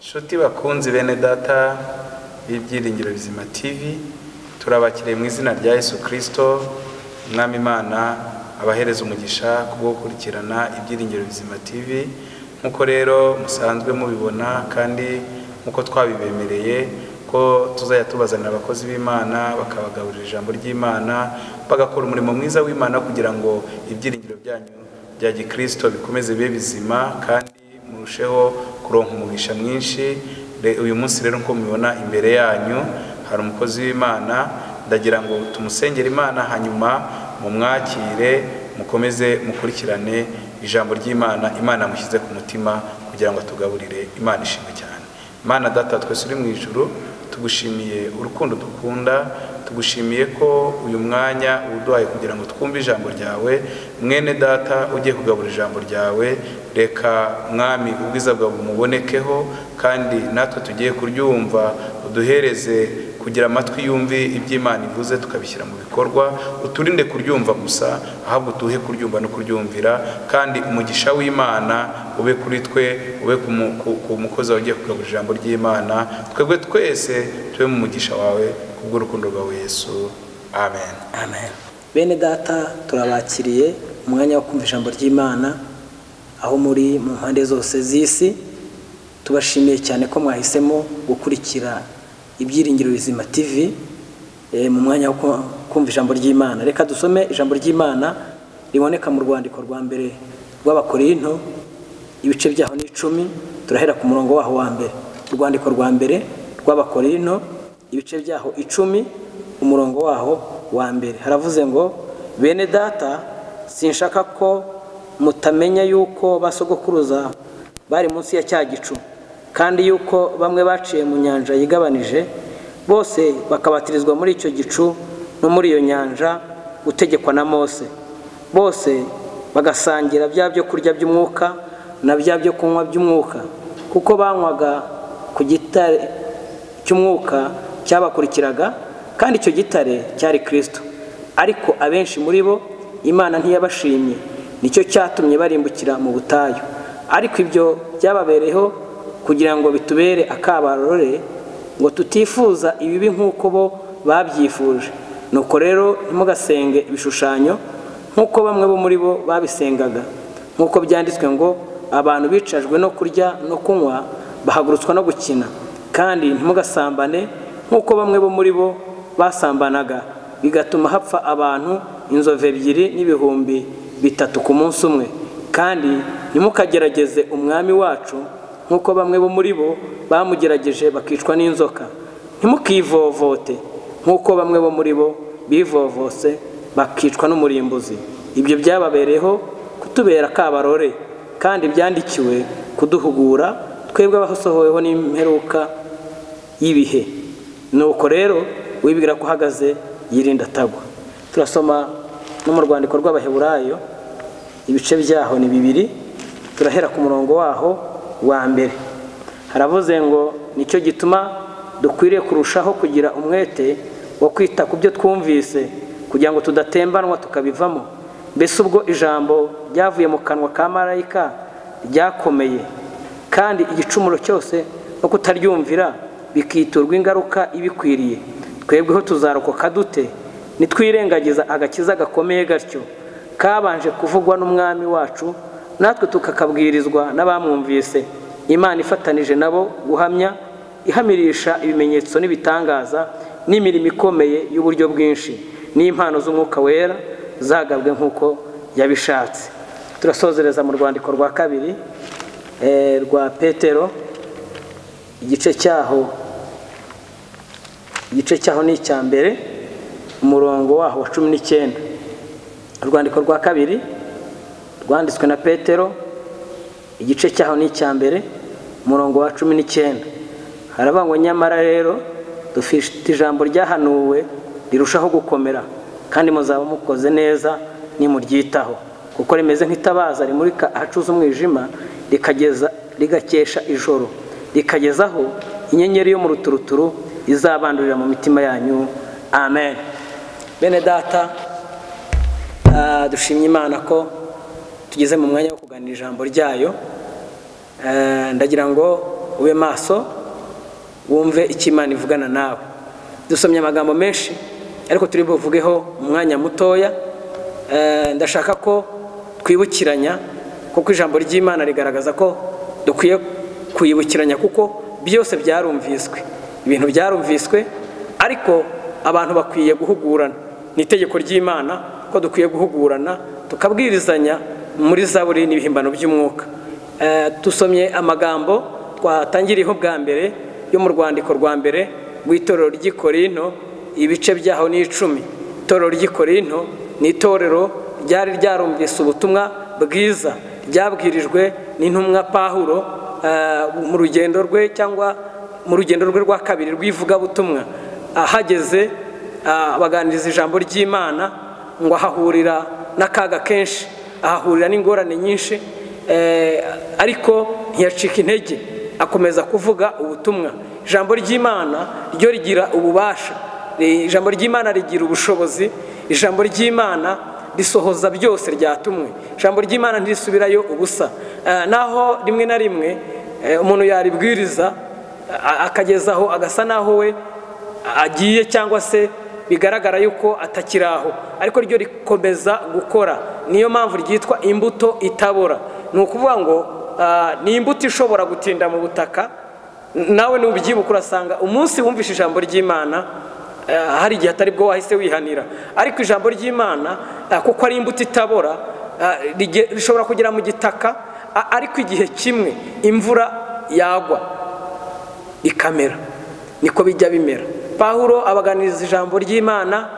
Nshuti bakunzi bene data b'Ibyiringiro Bizima TV, turabakiriye mu izina rya Yesu Kristo Umwami Imana abahereza umugisha kubwo gukurikirana Ibyiringiro Bizima TV. Nkuko rero musanzwe mubibona kandi nkuko twabibemereye ko tuzajya tubazanira abakozi b'Imana bakabagaburira ijambo ry'Imana, bagakora umurimo mwiza w'Imana kugira ngo ibyiringiro byanyu bya Gikristo bikomeze bibe bizima kandi murusheho kuronka umugisha mwinshi. Uyu munsi rero nko mubibona imbere yanyu hari umukozi w'Imana, ndagira ngo tumusengere Imana hanyuma mumwakire, mukomeze mukurikirane ijambo ry'Imana Imana mushyize ku mutima kugira ngo atugaburire. Imana ishimwe cyane. Imana data twese uri mu ijuru, tugushimiye urukundo dukunda, tugushimiye ko uyu mwanya uduhaye kugira ngo twumve ijambo ryawe. Mwene data ugiye kugabura ijambo ryawe, reka Mwami ubwiza bwawe bumubonekeho, kandi natwe tugiye kuryumva uduhereze kugira amatwi yumve iby'Imana ivuze tukabishyira mu bikorwa. Uturinde kuryumva gusa, ahubwo uduhe kuryumva no kuryumvira, kandi umugisha w'Imana ube kuri twe, ube ku mukozi wawe ugiye kugabura ijambo ry'Imana. Twebwe twese tube mu mugisha wawe kubw'urukundo rwawe Yesu. Amen. Amen. Bene data, turabakiriye umwanya wo kumva ijambo ry'Imana aho muri mu mpande zose z'isi. Tubashimiye cyane ko mwahisemo gukurikira Ibyiringiro Bizima TV mu mwanya wo kumva ijambo ry'Imana. Reka dusome ijambo ry'Imana riboneka mu rwandiko rwa mbere rw'Abakorinto, ibice byaho ni 10, turahera ku murongo waho wa mbere. Urwandiko rwa mbere rw'Abakorinto, ibice byaho 10, umurongo waho wa mbere. Haravuze ngo: bene data, sinshaka ko mutamenya yuko basogokuruza bari munsi ya cya gicu, kandi yuko bamwe baciye mu nyanja yigabanije, bose bakabatirizwa muri icyo gicu no muri iyo nyanja gutegekwa na Mose, bose bagasangira bya byo kurya by'umwuka na bya byo kunywa by'umwuka, kuko banywaga ku gitare cy'umwuka cyabakurikiraga, kandi icyo gitare cyari Kristo. Ariko abenshi muri bo Imana ntiyabashimye, nicyo cyatumye barimbukira mu butayu. Ariko ibyo byababereho kugira ngo bitubere akabarore, ngo tutifuza ibibi nk'uko bo babyifuje. Nuko rero ntimugasenge ibishushanyo nk'uko bamwe bo muri bo babisengaga, nk'uko byanditswe ngo: abantu bicajwe no kurya no kunywa, bahagurutswa no gukina. Kandi ntimugasambane nk'uko bamwe bo muri bo basambanaga, bigatuma hapfa abantu inzovu 2 n'ibihumbi 3 ku munsi umwe. Kandi ntimukagerageze Umwami wacu nk'uko bamwe bo muri bo bamugerageje bakicwa n'inzoka. Ntimukivovote nk'uko bamwe bo muri bo bivovose bakicwa n'umurimbuzi. Ibyo byababereho kutubera kabarore, kandi byandikiwe kuduhugura twebwe abasohoweho n'imperuka y'ibihe. Nuko rero wibwira ko uhagaze yirinda atagwa. Turasoma no mu rwandiko rw'Abaheburayo, ibice byaho ni 2, turahera ku murongo waho wa mbere. Haravuze ngo: nicyo gituma dukwiriye kurushaho kugira umwete wo kwita ku byo twumvise, kugira ngo tudatembanwa tukabivamo. Mbese ubwo ijambo ryavuye mu kanwa ka marayika ryakomeye, kandi igicumuro cyose no kutaryumvira bikiturwa ingaruka ibikwiriye, twebweho tuzarokoka dute nitwirengagiza agakiza gakomeye gatyo kabanje kuvugwa n'Umwami wacu, natwe tukakabwirizwa n'abamwumvise? Imana ifatanije nabo guhamya, ihamirisha ibimenyetso n'ibitangaza n'imirimo ikomeye y'uburyo bwinshi, n'impano z'Umwuka Wera zagabwe nk'uko yabishatse. Turasozereza mu rwandiko rwa kabiri rwa Petero, igice cyaho ni icya mbere, umurongo waho wa 19. Urwandiko rwa kabiri rwanditswe na Petero, igice cyaho ni icya mbere, umurongo wa 19. Haravuga ngo: nyamara rero dufite ijambo ryahanuwe rirushaho gukomera, kandi muzaba mukoze neza nimuryitaho, kuko rimeze nk'itabaza rimurika ahacuze umwijima, rigakesha ijoro, rikagezaho inyenyeri yo mu ruturuturu izabandurira mu mitima yanyu. Amen. Bene data, dushimye Imana ko tugeze mu mwanya wo kuganira ijambo ryayo. Ndagira ngo ube maso wumve icyo Imana ivugana nawe. Dusomye amagambo menshi ariko turi buvugeho umwanya mutoya. Ndashaka ko twibukiranya, kuko ijambo ry'Imana rigaragaza ko dukwiye kwibukiranya, kuko byose byarumviswe, ibintu byarumviswe, ariko abantu bakwiye guhugurana. Ni itegeko ry'Imana ko dukwiye guhugurana tukabwirizanya muri zaburi n'ibihimbano by'umwuka. Tusomye amagambo twatangiriyeho bwa mbere yo mu rwandiko rwa mbere rw'itorero ry'i Korinto, ibice byaho ni 10. Itorero ry'i Korinto ni itorero ryari ryarumvise ubutumwa bwiza ryabwirijwe n'intumwa Pawulo mu rugendo rwe, cyangwa mu rugendo rwe rwa kabiri rw'ivugabutumwa. Ahageze baganiriza ijambo ry'Imana, ngo ahahurira n'akaga kenshi, ahahurira n'ingorane nyinshi, ariko ntiyacika intege, akomeza kuvuga ubutumwa. Ijambo ry'Imana ryo rigira ububasha, ijambo ry'Imana rigira ubushobozi, ijambo ry'Imana risohoza byose ryatumwe. Ijambo ry'Imana ntirisubirayo ubusa. Naho rimwe na rimwe umuntu yaribwiriza akagezaho agasa naho we agiye, cyangwa se bigaragara yuko atakiraho, ariko ryo rikomeza gukora. Niyo mpamvu ryitwa imbuto itabora. Ni ukuvuga ngo ni imbuto ishobora gutinda mu butaka. Nawe nubyibuka urasanga umunsi wumvishe ijambo ry'Imana hari igihe atari bwo wahise wihanira, ariko ijambo ry'Imana kuko ari imbuto itabora rishobora kugera mu gitaka, ariko igihe kimwe imvura yagwa ikamera. Niko bijya bimera. Pawulo abaganiriza ijambo ry'Imana.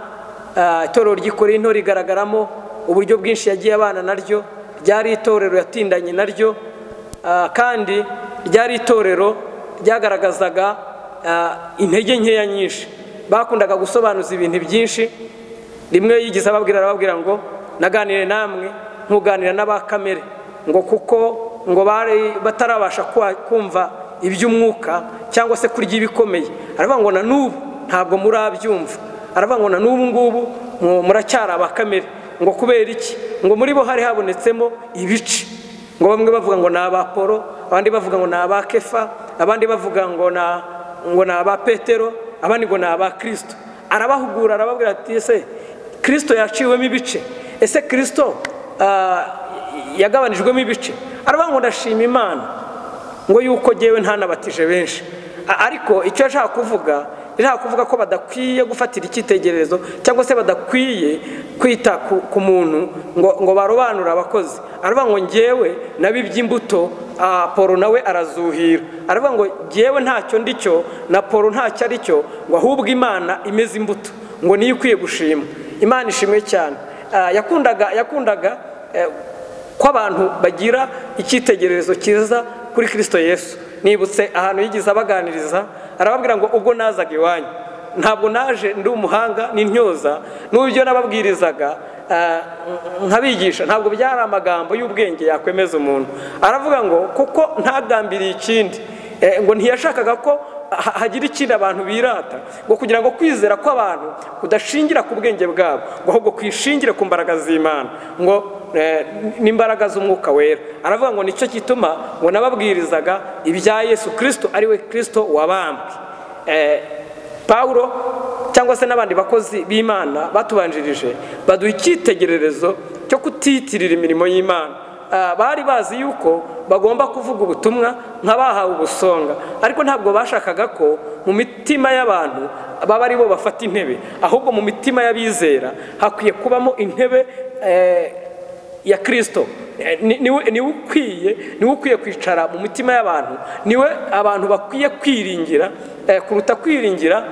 Itorero ry'i Korinto rigaragaramo uburyo bwinshi yagiye abana naryo. Ryari itorero yatindanye naryo, kandi ryari itorero ryagaragazaga intege nkeya nyinshi. Bakundaga gusobanuza ibintu byinshi. Rimwe yigize ababwira, arababwira ngo naganire namwe nkuganira n'abakamere, ngo kuko ngo bari batarabasha kumva iby'umwuka cyangwa se kurya ibikomeye. Aravuga ngo na n'ubu ntabwo murabyumva, aravuga ngo na n'ubu ngubu muracyari abakamere. Ngo kubera iki? Ngo muri bo hari habonetsemo ibice, ngo bamwe bavuga ngo ni aba Polo, abandi bavuga ngo ni aba Kefa, abandi bavuga ngo ni aba Petero, abandi ngo ni aba Kristo. Arabahugura, arababwira ati ese Kristo yaciwemo ibice? Ese Kristo yagabanijwemo ibice? Aravuga ngo ndashima Imana ngo yuko jyewe ntanabatije benshi. Ariko icyo yashaka kuvuga, yashaka kuvuga ko badakwiye gufatira icyitegererezo, cyangwa se badakwiye kwita ku muntu ngo barobanura abakozi. Aravuga ngo njyewe nabibye imbuto, Polo nawe arazuhira. Aravuga ngo njyewe ntacyo ndicyo na Polo ntacyo ari cyo, ngo ahubwo Imana imeze imbuto, ngo niyo ikwiye gushima. Imana ishimwe cyane. Yakundaga ko abantu bagira icyitegererezo cyiza kuri Kristo Yesu. Nibutse ahantu yigize abaganiriza, arababwira ngo ubwo nazaga iwanyu ntabwo naje ndi umuhanga n'intyoza, n'ubyo nababwirizaga nkabigisha ntabwo byari amagambo y'ubwenge yakwemeza umuntu. Aravuga ngo kuko ntagambiriye ikindi, ngo ntiyashakaga ko hagira ikindi abantu birata, ngo kugira ngo kwizera kw'abantu kudashingira ku bwenge bwabo, ngo ahubwo kwishingire ku mbaraga z'Imana, ngo n'imbaraga z'umwuka wera. Aravuga ngo nicyo gituma ngo nababwirizaga ibya Yesu Kristo, ari we Kristo wabambwe. Pawulo cyangwa se n'abandi bakozi b'Imana batubanjirije baduha icyitegererezo cyo kutitirira imirimo y'Imana. Bari bazi yuko bagomba kuvuga ubutumwa nk'abahawe ubusonga, ariko ntabwo bashakaga ko mu mitima y'abantu baba ari bo bafata intebe, ahubwo mu mitima y'abizera hakwiye kubamo intebe ya Kristo. Niwe ukwiye kwicara mu mitima y'abantu, niwe abantu bakwiye kwiringira kuruta kwiringira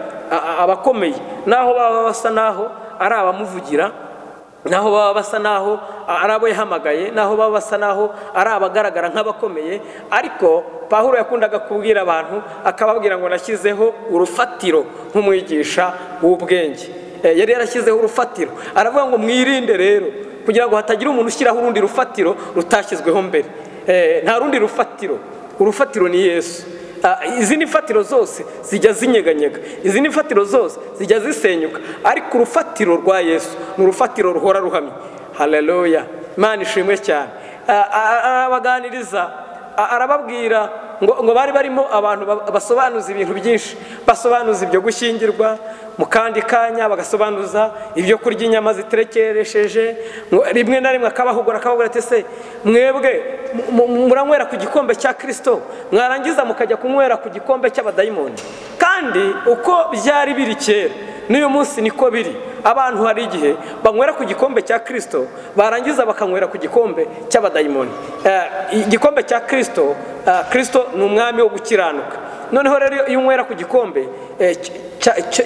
abakomeye, naho baba basa naho ari abamuvugira, naho baba basa naho ari abo yahamagaye, naho baba basa naho ari abagaragara nk'abakomeye. Ariko Pawulo yakundaga kubwira abantu akababwira ngo nashyizeho urufatiro nk'umwigisha w'ubwenge. Yari yarashyizeho urufatiro, aravuga ngo mwirinde rero kugira ngo hatagira umuntu ushyiraho urundi rufatiro rutashyizweho mbere. Nta rundi rufatiro, urufatiro ni Yesu. Izindi mfatiro zose zijya zinyeganyega, izindi mfatiro zose zijya zisenyuka, ariko urufatiro rwa Yesu ni urufatiro ruhora ruhamye. Haleluya, Imana ishimwe cyane. Arabaganiriza, arababwira ngo bari barimo abantu basobanuza ibintu byinshi, basobanuza ibyo gushyingirwa, mu kandi kanya bagasobanuza ibyo kurya inyama ziterekeresheje, rimwe na rimwe akabahugura akababwira ati se mwebwe muranywera ku gikombe cya Kristo, mwarangiza mukajya kunywera ku gikombe cy'abadayimoni. Kandi uko byari biri kera n'uyu munsi niko biri. Abantu hari igihe banywera ku gikombe cya Kristo, barangiza bakanywera ku gikombe cy'abadayimoni. Igikombe cya Kristo, Kristo ni umwami wo gukiranuka. Noneho rero iyo unywera ku gikombe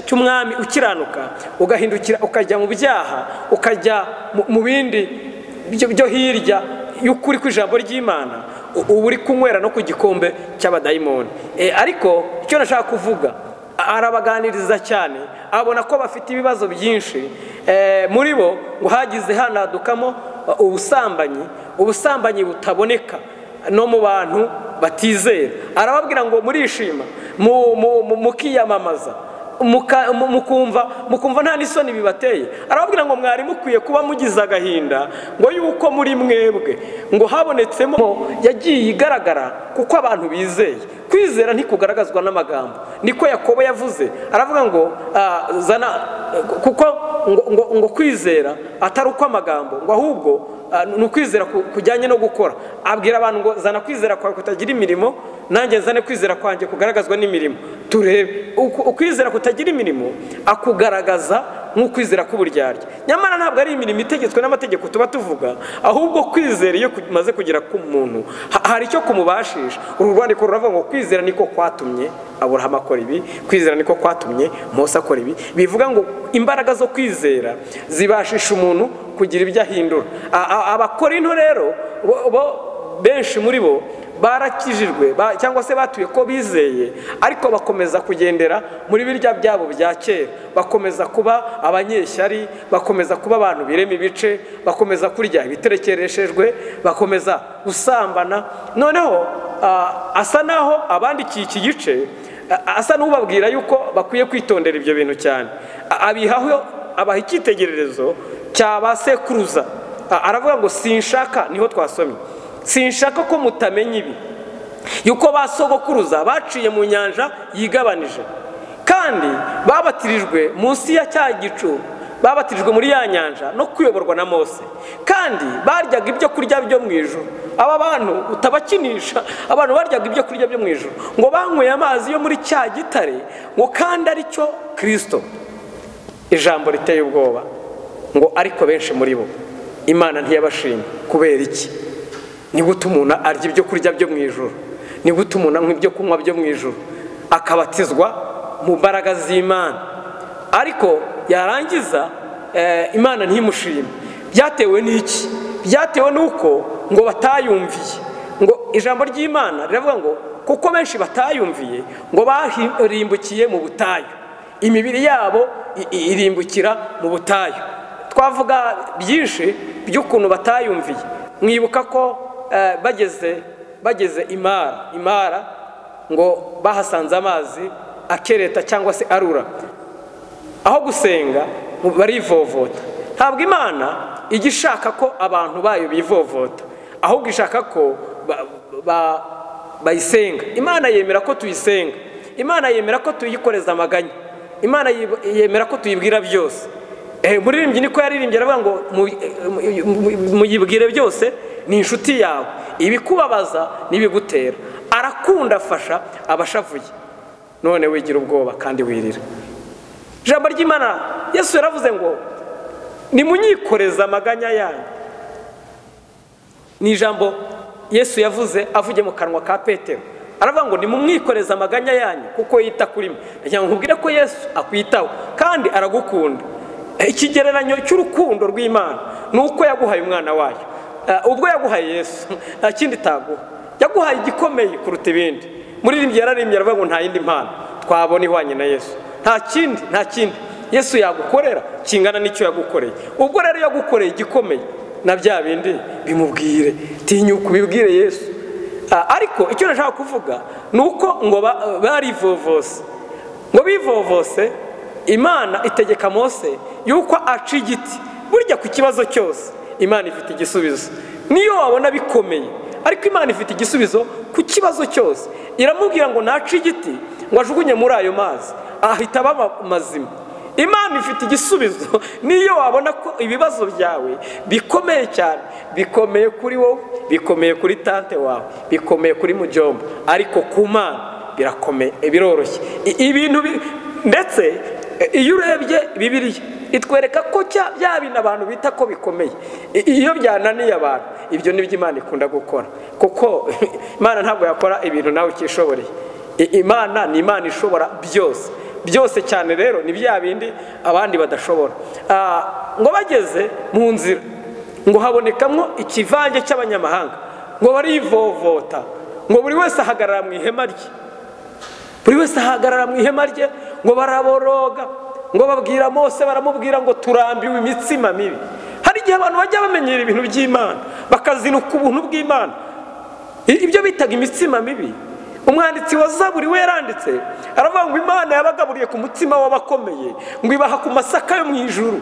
cy'umwami ukiranuka, ugahindukira ukajya mu byaha, ukajya mu bindi byo hirya y'ukuri kw'ijambo ry'Imana, uba uri kunywera no ku gikombe cy'abadayimoni. Ariko icyo nashaka kuvuga, arabaganiriza cyane, abona ko bafite ibibazo byinshi. Muri bo ngo hagize hanadukamo ubusambanyi butaboneka no mu bantu batizera. Arababwira ngo murishima, mukiyamamaza, mukumva nta n'isoni bibateye. Arababwira ngo mwari mukwiye kuba mugize agahinda ngo yuko muri mwebwe ngo habonetsemo yagiye igaragara kuko abantu bizeye. Kwizera ntikugaragazwa n'amagambo, niko Yakobo yavuze. Aravuga ngo zana, kuko ngo kwizera atari uko amagambo, ngo ahubwo ni ukwizera kujyanye no gukora. Abwira abantu ngo zana kwizera kwawe kutagira imirimo, nanjye nzane kwizera kwanjye kugaragazwa n'imirimo. Turebe ukwizera kutagira imirimo akugaragaza nk'ukwizera k'uburyarya. Nyamara ntabwo ari imirimo itegetswe n'amategeko tuba tuvuga, ahubwo kwizera iyo kumaze kugera ku muntu hari icyo kumubashisha. Uru rwandiko ruravuga ngo kwizera niko kwatumye Aburahamu akora ibi, kwizera niko kwatumye Mose akora ibi. Bivuga ngo imbaraga zo kwizera zibashisha umuntu kugira ibyo ahindura. Abakorinto rero bo benshi muri bo barakijijwe cyangwa se batuye ko bizeye, ariko bakomeza kugendera muri birya byabo bya kera, bakomeza kuba abanyeshyari, bakomeza kuba abantu birema ibice, bakomeza kurya ibiterekereshejwe, bakomeza gusambana. Noneho asa naho abandikiye iki gice asa n'ubabwira yuko bakwiye kwitondera ibyo bintu cyane. Abihaho abaha icyitegererezo cya ba sekuruza. Aravuga ngo sinshaka, niho twasomye, sinshaka ko mutamenya ibi, yuko ba sogokuruza baciye mu nyanja yigabanije, kandi babatirijwe munsi ya cya gicu, babatirijwe muri ya nyanja no kuyoborwa na Mose, kandi baryaga ibyo kurya byo mu ijuru. Aba bantu utabakinisha, abantu baryaga ibyo kurya byo mu ijuru, ngo banyweye amazi yo muri cya gitare, ngo kandi ari cyo Kristo. Ijambo riteye ubwoba ngo ariko benshi muri bo Imana ntiyabashimye. Kubera iki? Ni gute umuntu arya ibyo kurya byo mu ijuru? Ni gute umuntu anywa ibyo kunywa byo mu ijuru, akabatizwa mu mbaraga z'Imana, ariko yarangiza Imana ntimushime? Byatewe n'iki? Byatewe n'uko ngo batayumviye. Ngo ijambo ry'Imana riravuga ngo kuko benshi batayumviye ngo barimbukiye mu butayu, imibiri yabo irimbukira mu butayu. Twavuga byinshi by'ukuntu batayumviye. Mwibuka ko bageze Imara ngo bahasanze amazi akereta cyangwa se arura. Aho gusenga barivovota. Ntabwo Imana ijya ishaka ko abantu bayo bivovota, ahubwo ishaka ko bayisenga. Imana yemera ko tuyisenga, Imana yemera ko tuyikoreza amaganya, Imana yemera ko tuyibwira byose. Muririmbyi niko yaririmbye, aravuga ngo muyibwire byose, ni inshuti yawe, ibikubabaza n'ibigutera. Arakunda afasha abashavuye, none wigira ubwoba kandi wirira. Ijambo ry'Imana, Yesu yaravuze ngo nimunyikoreza amaganya yanyu. Ni ijambo Yesu yavuze avuye mu kanwa ka Petero. Aravuga ngo nimumwikoreza amaganya yanyu kuko yita kuri mwe. Ndagira ngo nkubwire ko Yesu akwitaho kandi aragukunda. Ikigereranyo cy'urukundo rw'Imana ni uko yaguhaye umwana wayo. Ubwo yaguhaye Yesu nta kindi itaguha, yaguhaye igikomeye kuruta ibindi. Muririmbyi yararimbye aravuga ngo nta yindi mpano twabona ihwanye na Yesu, nta kindi, nta kindi Yesu yagukorera kingana n'icyo yagukoreye. Ubwo rero yagukoreye igikomeye, na bya bindi bimubwire, tinyuka ubibwire Yesu. Ariko icyo nashaka kuvuga ni uko ngo barivovose, ngo bivovose. Imana itegeka Mose yuko aca igiti. Burya ku kibazo cyose Imana ifite igisubizo. Niyo wabona bikomeye, Ariko Imana ifite igisubizo ku kibazo cyose. Iramubwira ngo nace igiti ngo ajugunye muri ayo mazi, ahita aba mazima. Imana ifite igisubizo. Niyo wabona ko ibibazo byawe bikomeye cyane, bikomeye kuri wowe, bikomeye kuri tante wawe, bikomeye kuri mujomba, ariko ku Mana birakomeye, biroroshye. Ibintu ndetse iyo urebye Bibiliya itwereka ko bya bintu abantu bita ko bikomeye, iyo byananiye abantu, ibyo nibyo Imana ikunda gukora. Kuko Imana ntabwo yakora ibintu nawe ukishoboreye. Imana ni Imana ishobora byose byose cyane. Rero ni bya bindi abandi badashobora. Ngo bageze mu nzira ngo habonekamo ikivange cy'abanyamahanga, ngo barivovota, ngo buri wese ahagarara mu ihema rye, buri wese ahagarara mu ihema rye, ngo baraboroga, ngo babwira Mose, baramubwira ngo turambiwe imitsima mibi. Hari igihe abantu bajya bamenyera ibintu by'Imana, bakazinuka ubuntu bw'Imana, ibyo bitaga imitsima mibi. Umwanditsi wa Zaburi we yaranditse aravuga ngo Imana yabagaburiye ku mutsima w'abakomeye, ngo ibaha ku masaka yo mu ijuru.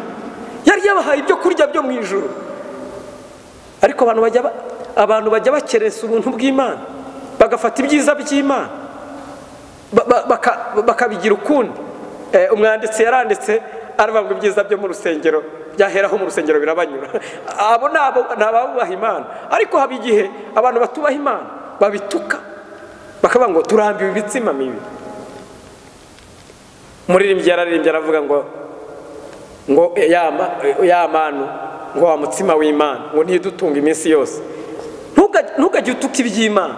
Yari yabahaye ibyo kurya byo mu ijuru. Ariko abantu bajya bakerensa ubuntu bw'Imana, bagafata ibyiza by'Imana bakabigira ukundi. Umwanditsi yaranditse aravuga ngo ibyiza byo mu rusengero byaheraho mu rusengero birabanyura. Abo ni abubaha Imana. Ariko haba igihe abantu batubaha Imana babituka, bakavuga ngo turambiwe imitsima mibi. Umuririmbyi yararirimbye aravuga ngo ya manu, ngo wa mutsima w'Imana, ngo ntidutunga iminsi yose. Ntukajye utuka iby'Imana,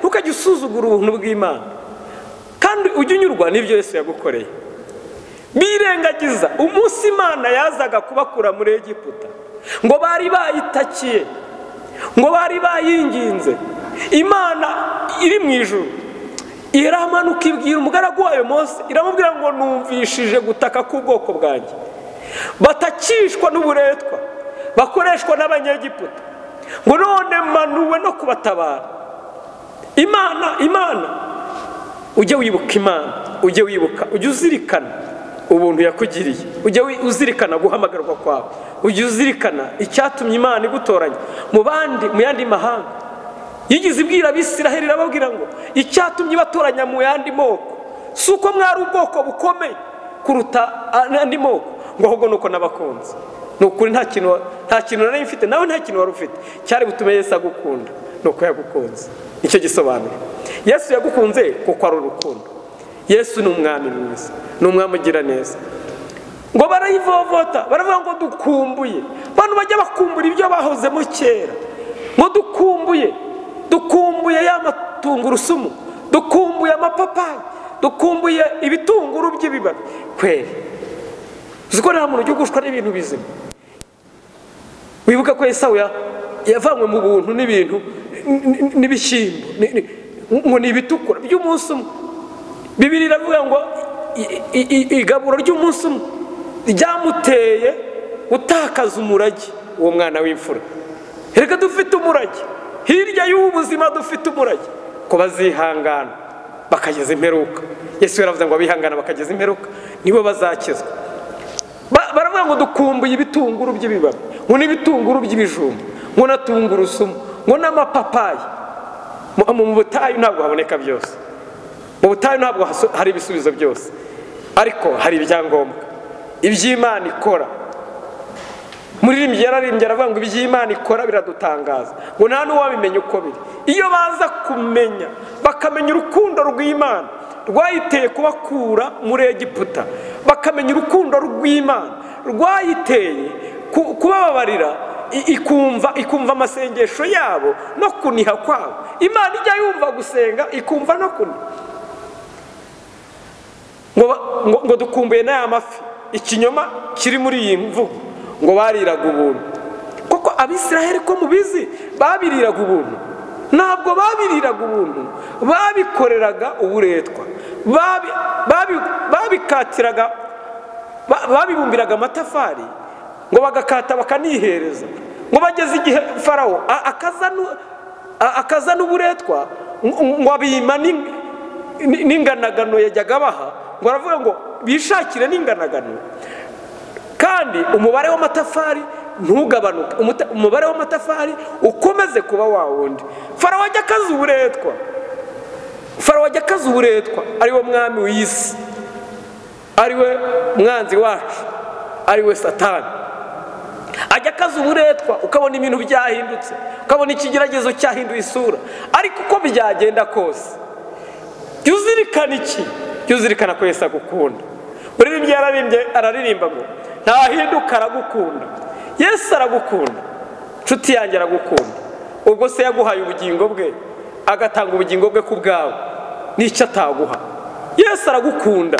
ntukajye usuzugura ubuntu bw'Imana, kandi ujye unyurwa n'ibyo Yesu yagukoreye. Birengagiza umunsi Imana yazaga kubakura muri Egiputa, ngo bari bayitakiye, ngo bari bayinginze. Imana iri mu ijuru iramanuka ibwira umugaragu wayo Mose, iramubwira ngo numvishije gutaka k'ubwoko bwanjye, batakishwa n'uburetwa bakoreshwa n'abanyegiputa, ngo none manuwe no kubatabara. Imana ujye wibuka Imana, ujye wibuka, ujye uzirikana ubuntu yakugiriye, ujye uzirikana guhamagarwa kwawe, ujye uzirikana icyatumye Imana igutoranya mu bandi, mu yandi mahanga. Yigize ibwira Abisiraheli irababwira ngo icyatumye batoranya mu yandi moko si uko mwari ubwoko bukomeye kuruta andi moko, ngo ahubwo nuko nabakunze. Ni ukuri nta kintu nari mfite, nawe nta kintu wari ufite cyari butume Yesu agukunda, nuko yagukunze. Nicyo gisobanuro. Yesu yagukunze kuko ari urukundo. Yesu ni umwami mwiza, ni umwami ugira neza. Ngo barayivovota, baravuga ngo dukumbuye. Abantu bajya bakumbura ibyo bahozemo kera, ngo dukumbuye, dukumbuye ya matungurusumu, dukumbuye amapapayi, dukumbuye ibitunguru by'ibibabi. Kweri uzi ko nta muntu ujya ugushwa n'ibintu bizima. Wibuka ko Esawu yavanywe mu buntu n'ibintu n'ibishyimbo, ngo ni ibitukura by'umunsi umwe. Bibiliya iravuga ngo igaburo ry'umunsi umwe ryamuteye gutakaza umurage uwo mwana w'imfura. Reka dufite umurage hirya y'ubu buzima, dufite umurage ko bazihangana bakageza imperuka. Yesu yaravuze ngo abihangana bakageza imperuka nibo bazakizwa. Baravuga ngo dukumbuye ibitunguru by'ibibabi, ngo n'ibitunguru by'ibijumba, ngo na tungurusumu, ngo n'amapapayi. Mu butayu ntabwo haboneka byose, mu butayu ntabwo hari ibisubizo byose, ariko hari ibyangombwa iby'Imana ikora. Muririmbyi yararimbye aravuga ngo iby'Imana ikora biradutangaza, ngo nta n'uwabimenya uko biri. Iyo baza kumenya, bakamenya urukundo rw'Imana rwayiteye kubakura muri Egiputa, bakamenya urukundo rw'Imana rwayiteye kubababarira, ikumva amasengesho yabo no kuniha kwabo. Imana ijya yumva gusenga, ikumva no kuniha. Ngo dukumbuye n'aya mafi, ikinyoma kiri muri iyi mvugo ngo bariraga ubuntu. Koko Abisiraheli ko mubizi babiriraga ubuntu? Ntabwo babiriraga ubuntu, babikoreraga uburetwa, babikatiraga, babibumbiraga amatafari, ngo bagakata bakanihereza. Ngo bageze igihe Farawo akaza n'uburetwa, ngo abima n'inganagano yajyaga baha, ngo aravuga ngo bishakire n'inganagano. Kandi umubare w'amatafari ntugabanuke, umubare w'amatafari ukomeze kuba wa wundi. Farawo ajya akaza uburetwa, Farawo ajya akaza uburetwa, ariwe mwami w'isi, ariwe mwanzi wacu, ariwe Satani. Ajya akaza uburetwa, ukabona ibintu byahindutse, ukabona ikigeragezo cyahinduye isura. Ariko uko byagenda kose, jya uzirikana iki? Jya uzirikana ko Yesu agukunda. Uririmbye yararimbye, araririmba ngo ntahinduka aragukunda. Yesu aragukunda, nshuti yanjye aragukunda. Ubwo se yaguhaye ubugingo bwe, agatanga ubugingo bwe ku bwawe, n'icyo ataguha. Yesu aragukunda,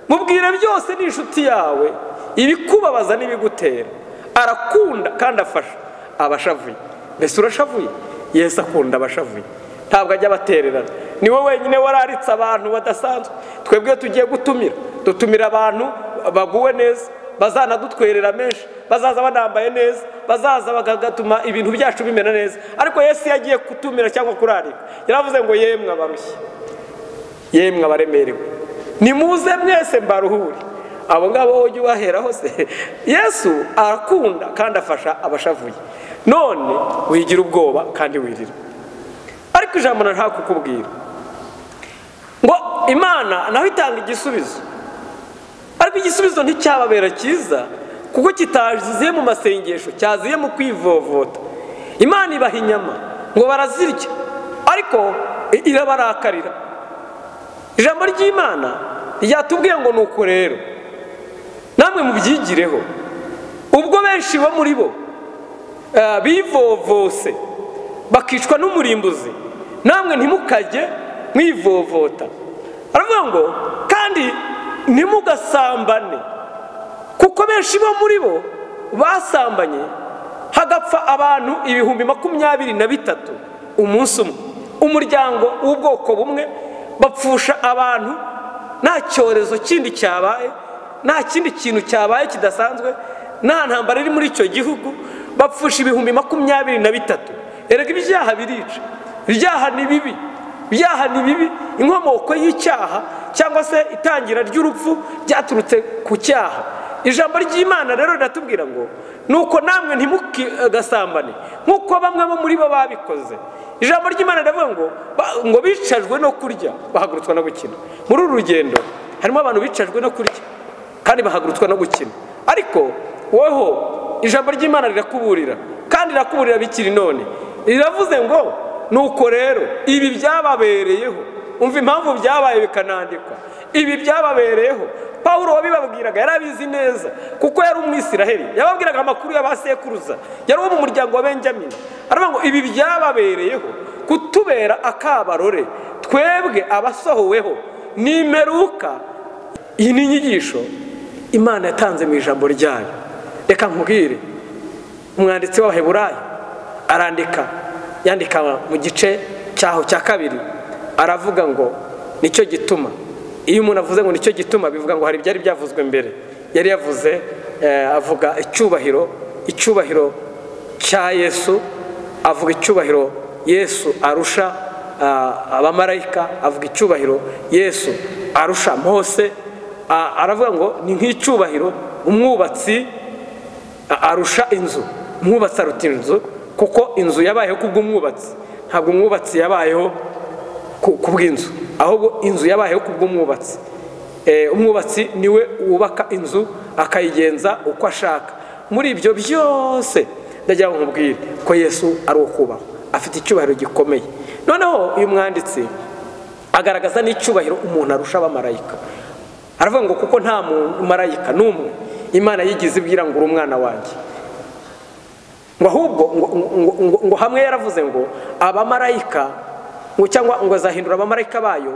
mubwire byose, ni inshuti yawe, ibikubabaza n'ibigutera. Arakunda kandi afasha abashavuye. Mbese urashavuye? Yesu akunda abashavuye, ntabwo ajya abatererana. Ni we wenyine wararitse abantu badasanzwe. Twebwe tugiye gutumira, dutumira abantu baguwe neza, bazanadutwerera menshi, bazaza banambaye neza, bazaza bagatuma ibintu byacu bimera neza. Ariko Yesu yagiye kutumira cyangwa kurarika, yaravuze ngo yemwe abarushye, yemwe abaremerewe, nimuze mwese mbaruhure. Abo ngabo ujye ubaheraho se. Yesu arakunda kandi afasha abashavuye. None wigira ubwoba kandi wirira. Ariko ijambo nta kukubwira ngo Imana naho itanga igisubizo, ariko igisubizo nticyababera cyiza kuko kitaziye mu masengesho, cyaziye mu kwivovota. Imana ibaha inyama ngo barazirya, ariko irabarakarira. Ijambo ry'Imana ryatubwiye ngo nuko rero namwe mubyigireho. Ubwo benshi bo muri bo bivovose bakicwa n'umurimbuzi, namwe ntimukajye mwivovota. Aravuga ngo kandi ntimugasambane, kuko benshi bo muri bo basambanye hagapfa abantu 23,000 umunsi umwe. Umuryango w'ubwoko bumwe bapfusha abantu, nta cyorezo kindi cyabaye, nta kindi kintu cyabaye kidasanzwe, nta ntambara iri muri icyo gihugu, bapfusha 23,000. Erega ibyaha birica, ibyaha ni bibi, ibyaha ni bibi. Inkomoko y'icyaha cyangwa se itangira ry'urupfu ryaturutse ku cyaha. Ijambo ry'Imana rero riratubwira ngo nuko namwe ntimugasambane nk'uko bamwe bo muri bo babikoze. Ijambo ry'Imana riravuga ngo bicajwe no kurya bahagurutswa no gukina. Muri uru rugendo harimo abantu bicajwe no kurya kandi bahagurutswa no gukina. Ariko woho ijambo ry'Imana rirakuburira, kandi rirakuburira bikiri none. Riravuze ngo nuko rero ibi byababereyeho. Umva impamvu byabaye bikanandikwa. Ibi byababereyeho. Paulo wabibabwiraga yarabizi neza, kuko yari umwisiraheli. Yababwiraga amakuru y'abasekuruza, yari uwo mu muryango wa Benjamini. Aravuga ngo ibi byababereyeho kutubera akabarore, twebwe abasohoweho n'imperuka. Iyi ni inyigisho Imana yatanze mu ijambo ryayo. Reka nkubwire, umwanditsi w'Abaheburayo arandika, yandika mu gice cyaho cya 2, aravuga ngo nicyo gituma. Iyo umuntu avuze ngo nicyo gituma, bivuga ngo hari byari byavuzwe mbere. Yari yavuze avuga icyubahiro, icyubahiro cya Yesu, avuga icyubahiro Yesu arusha abamarayika, avuga icyubahiro Yesu arusha Mose. Aravuga ngo ni nk'icyubahiro umwubatsi arusha inzu. Umwubatsi aruta inzu, kuko inzu yabayeho kubw'umwubatsi, ntabwo umwubatsi yabayeho kubw'inzu, ahubwo inzu yabayeho kubw'umwubatsi. Umwubatsi niwe wubaka inzu akayigenza uko ashaka. Muri ibyo byose ndagira ngo nkubwire ko Yesu ari uwo kubaho, afite icyubahiro gikomeye. Noneho uyu mwanditsi agaragaza n'icyubahiro umuntu arusha abamarayika. Aravuga ngo kuko nta marayika n'umwe Imana yigize ibwira ngo uri umwana wanjye, ngo ahubwo ngo hamwe yaravuze ngo abamarayika ngo cyangwa ngo azahindura abamarayika bayo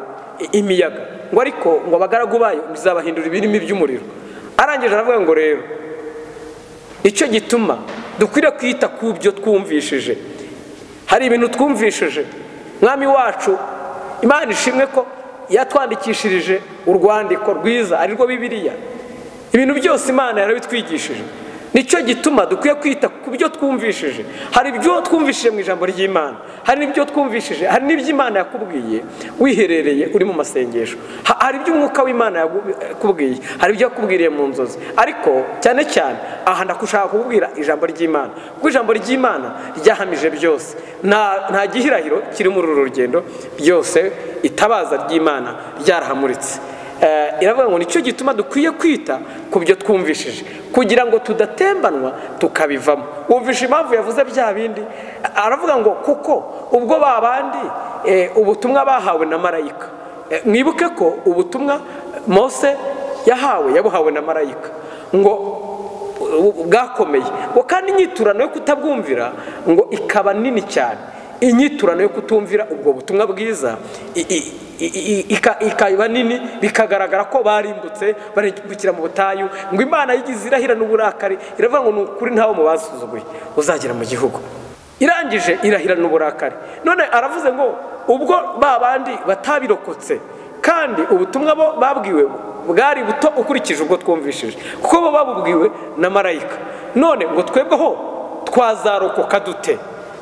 imiyaga, ngo ariko ngo abagaragu bayo bizabahindura ibirimi by'umuriro. Arangije aravuga ngo rero icyo gituma dukwiriye kwita ku byo twumvishije. Hari ibintu twumvishije Mwami wacu Imana ishimwe ko yatwandikishirije urwandiko rwiza arirwo Bibiliya. Ibintu byose Imana yarabitwigishije. Nicyo gituma dukwiye kwita ku byo twumvishije. Hari ibyo twumvishije mu ijambo ry'Imana, hari n'ibyo twumvishije, hari n'ibyo Imana yakubwiye wiherereye uri mu masengesho, hari ibyo umwuka w'Imana yakubwiye, hari ibyo yakubwiriye mu nzozi. Ariko cyane cyane aha ndakushaka kukubwira ijambo ry'Imana, kuko ijambo ry'Imana ryahamije byose. Nta gihirahiro kiri muri uru rugendo, byose itabaza ry'Imana ryarahamuritse. Iravuga ngo nicyo gituma dukwiye kwita ku byo twumvishije kugira ngo tudatembanwa tukabivamo. Wumvishe impamvu yavuze bya bindi, aravuga ngo kuko ubwo babandi ubutumwa bahawe na marayika. Mwibuke ko ubutumwa Mose yahawe yabuhawe na marayika ngo bwakomeye, ngo kandi inyiturano yo kutabwumvira ngo ikaba nini cyane. Inyiturano yo kutumvira ubwo butumwa bwiza ikaba nini, bikagaragara ko barimbutse barimbukira mu butayu. Ngo Imana yigize irahira n'uburakari, iravuga ngo ni ukuri ntawe mu basuzuguye uzagera mu gihugu. Irangije irahira n'uburakari. None aravuze ngo ubwo babandi batabirokotse kandi ubutumwa bo babwiwe bwari buto ukurikije ubwo twumvishije, kuko bo babubwiwe na marayika, none ngo twebweho twazarokoka dute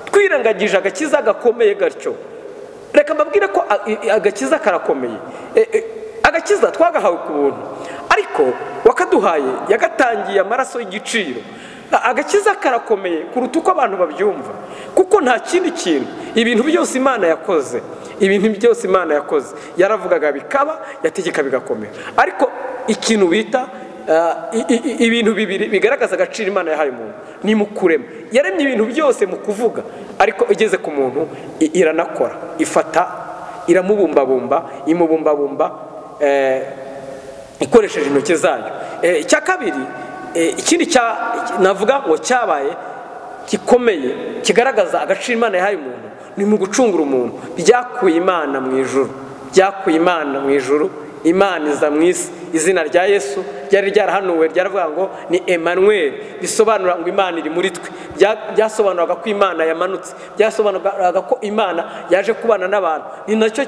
twirengagije agakiza gakomeye gatyo? Reka mbabwire ko agakiza karakomeye. Agakiza twagahawe ku buntu, ariko wakaduhaye yagatangiye amaraso y'igiciro. Agakiza karakomeye kuruta uko abantu babyumva, kuko nta kindi kintu, ibintu byose Imana yakoze, ibintu byose Imana yakoze yaravugaga bikaba, yategeka bigakomera. Ariko ikintu bita ibintu bibiri bigaragaza agaciro Imana yahaye umuntu ni mu kurema. Yaremye ibintu byose mu kuvuga, ariko igeze ku muntu iranakora, ifata iramubumbabumba, imubumbabumba ikoresheje intoki zayo. Icya kabiri, ikindi navuga ngo cyabaye gikomeye kigaragaza agaciro Imana yahaye umuntu ni mu gucungura umuntu. Byakuye Imana mu ijuru, byakuye Imana mu ijuru, Imana iza mu isi. Izina rya Yesu ryari ryarahanuwe, ryaravuga ngo ni Emmanuel, bisobanura ngo Imana iri muri twe. Byasobanuraga ko Imana yamanutse, byasobanuraga ko Imana yaje kubana n'abantu. Ni nacyo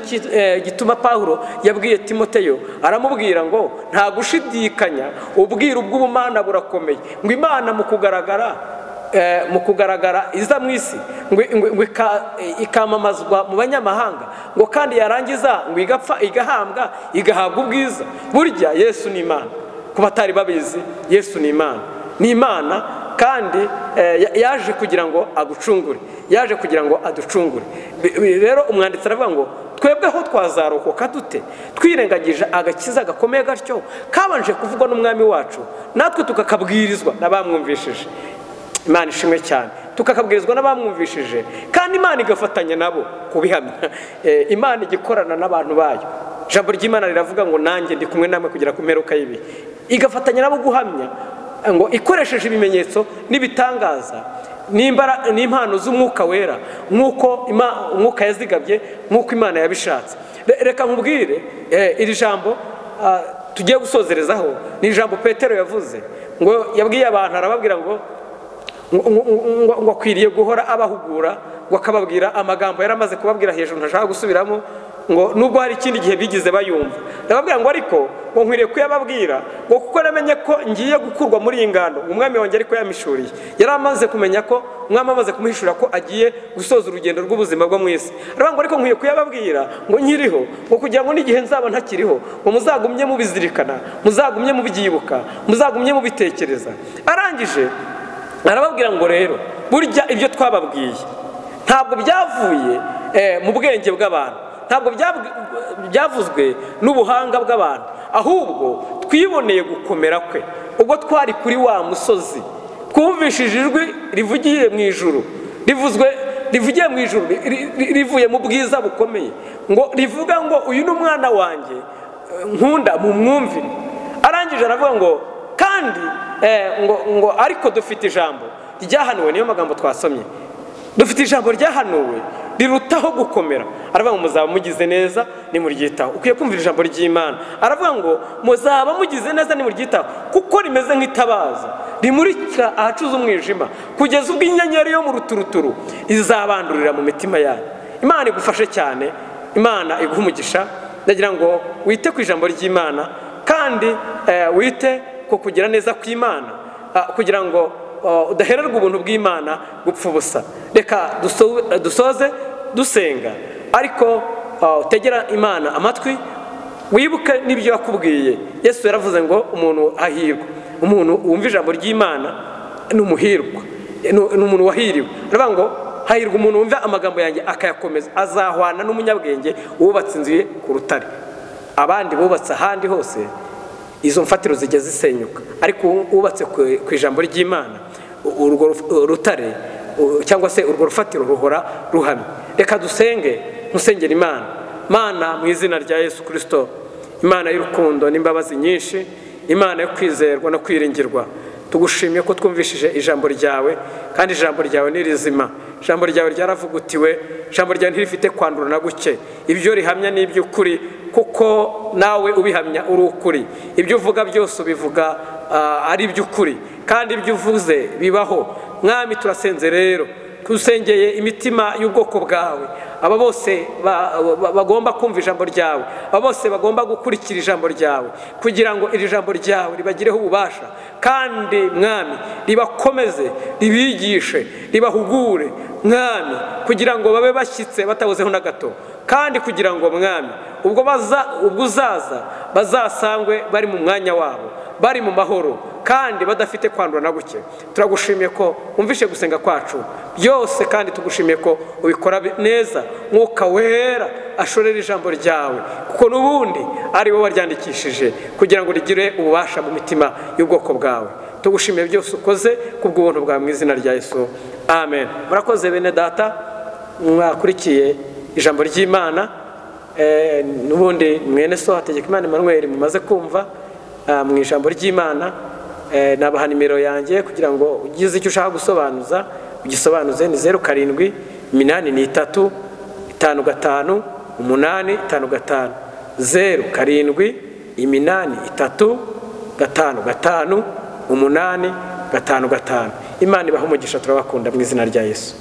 gituma Pawulo yabwiye Timoteyo, aramubwira ngo nta gushidikanya ubwiru bw'ubumana burakomeye, ngo Imana mu kugaragara iza mu isi, ngo ikamamazwa mu banyamahanga, ngo kandi yarangiza ngo igapfa igahambwa igahabwa ubwiza. Burya Yesu ni Imana. Ku batari babizi, Yesu ni Imana, ni Imana kandi yaje kugira ngo agucungure, yaje kugira ngo aducungure. Rero umwanditsi aravuga ngo twebweho twazarokoka dute twirengagije agakiza gakomeye gatyo kabanje kuvugwa n'umwami wacu, natwe tukakabwirizwa n'abamwumvishije. Imana ishimwe cyane, tukakabwirizwa n'abamwumvishije, kandi Imana igafatanya nabo kubihamya. Imana igikorana n'abantu bayo. Ijambo ry'Imana riravuga ngo nanjye ndi kumwe namwe kugera ku mperuka y'ibihe. Igafatanya nabo guhamya ngo ikoresheje ibimenyetso n'ibitangaza n'impano z'umwuka wera, nk'uko umwuka yazigabye, nk'uko Imana yabishatse. Reka nkubwire iri jambo tugiye gusozerezaho ni ijambo Petero yavuze, ngo yabwiye abantu arababwira ngo ngo akwiriye guhora abahugura, ngo akababwira amagambo yaramaze kubabwira hejuru ntashaka gusubiramo, ngo nubwo hari ikindi gihe bigize bayumva. Ndababwira ngo ariko ngo nkwiriye kuyababwira, ngo kuko namenye ko ngiye gukurwa muri iyi ngando, umwami wanjye ariko yamishuriye. Yari amaze kumenya ko umwami amaze kumuhishura ko agiye gusoza urugendo rw'ubuzima bwo mu isi. Aravuga ngo ariko nkwiye kuyababwira ngo nkiriho, ngo kugira ngo n'igihe nzaba ntakiriho, ngo muzagumye mubizirikana, muzagumye mubyibuka, muzagumye mubitekereza. Arangije arababwira ngo rero burya ibyo twababwiye ntabwo byavuye mu bwenge bw'abantu, ntabwo byavuzwe n'ubuhanga bw'abantu, ahubwo twiboneye gukomera kwe ubwo twari kuri wa musozi, twumvishije ijwi rivugiye mu ijuru, rivugiye mu ijuru rivuye mu bwiza bukomeye, ngo rivuga ngo uyu ni umwana wanjye nkunda mumwumvire. Arangije aravuga ngo kandi ngo ariko dufite ijambo ryahanuwe, niyo magambo twasomye, dufite ijambo ryahanuwe rirutaho gukomera. Aravuga ngo muzaba mugize neza nimuryitaho. Ukwiye kumvira ijambo ry'Imana. Aravuga ngo muzaba mugize neza nimuryitaho, kuko rimeze nk'itabaza rimurikira ahacuze umwijima, kugeza ubwo inyenyeri yo mu ruturuturu izabandurira mu mitima yanyu. Imana igufashe cyane, Imana iguhe umugisha. Ndagira ngo wite ku ijambo ry'Imana, kandi wite ku kugira neza kw'Imana. kugira ngo udahererwa ubuntu bw'Imana gupfa ubusa. Reka dusoze dusenga, ariko utegera Imana amatwi, wibuke n'ibyo yakubwiye. Yesu yaravuze ngo umuntu hahirwa, umuntu wumva ijambo ry'Imana ni umuhirwa, ni umuntu wahiriwe. Aravuga ngo hahirwa umuntu wumva amagambo yanjye akayakomeza, azahwana n'umunyabwenge wubatse inzu ye ku rutare. Abandi bubatse ahandi hose izo mfatiro zijya zisenyuka, ariko wubatse ku ijambo ry'Imana urwo rutare cyangwa se urwo rufatiro ruhora ruhamye. Reka dusenge, musengera Imana. Mana, mu izina rya Yesu Kristo, Imana y'urukundo n'imbabazi nyinshi, Imana yo kwizerwa no kwiringirwa, tugushimiye ko twumvishije ijambo ryawe, kandi ijambo ryawe ni rizima. Ijambo ryawe ryaravugutiwe, ijambo ryawe ntirifite kwandura na guke. Ibyo rihamya ni iby'ukuri, kuko nawe ubihamya uri ukuri. Ibyo uvuga byose ubivuga ari iby'ukuri, kandi ibyo uvuze bibaho. Mwami, turasenze rero, tusengeye imitima y'ubwoko bwawe, aba bose bagomba kumva ijambo ryawe, aba bose bagomba gukurikira ijambo ryawe, kugira ngo iri jambo ryawe ribagireho ububasha, kandi Mwami ribakomeze, ribigishe, ribahugure, Mwami, kugira ngo babe bashyitse batabuzeho na gato, kandi kugira ngo Mwami ubwo uzaza bazasangwe bari mu mwanya wabo, bari mu mahoro, kandi badafite kwandura na guke. Turagushimiye ko umvishe gusenga kwacu byose, kandi tugushimiye ko ubikora neza. Mwuka Wera ashorera ijambo ryawe, kuko n'ubundi ari wowe waryandikishije kugira ngo rigire ububasha mu mitima y'ubwoko bwawe. Tugushimiye byose ukoze kubw'ubuntu bwawe mu izina rya Yesu, amen. Murakoze bene data mwakurikiye ijambo ry'Imana. N'ubundi mwene so Hategekimana Emmanuel mumaze kumva mu ijambo ry'Imana. Nabaha nimero yanjye kugira ngo ugize icyo ushaka gusobanuza ugisobanuze, ni 07 83 55 8 55, 07 83 55 8 55. Imana ibahe umugisha, turabakunda mu izina rya Yesu.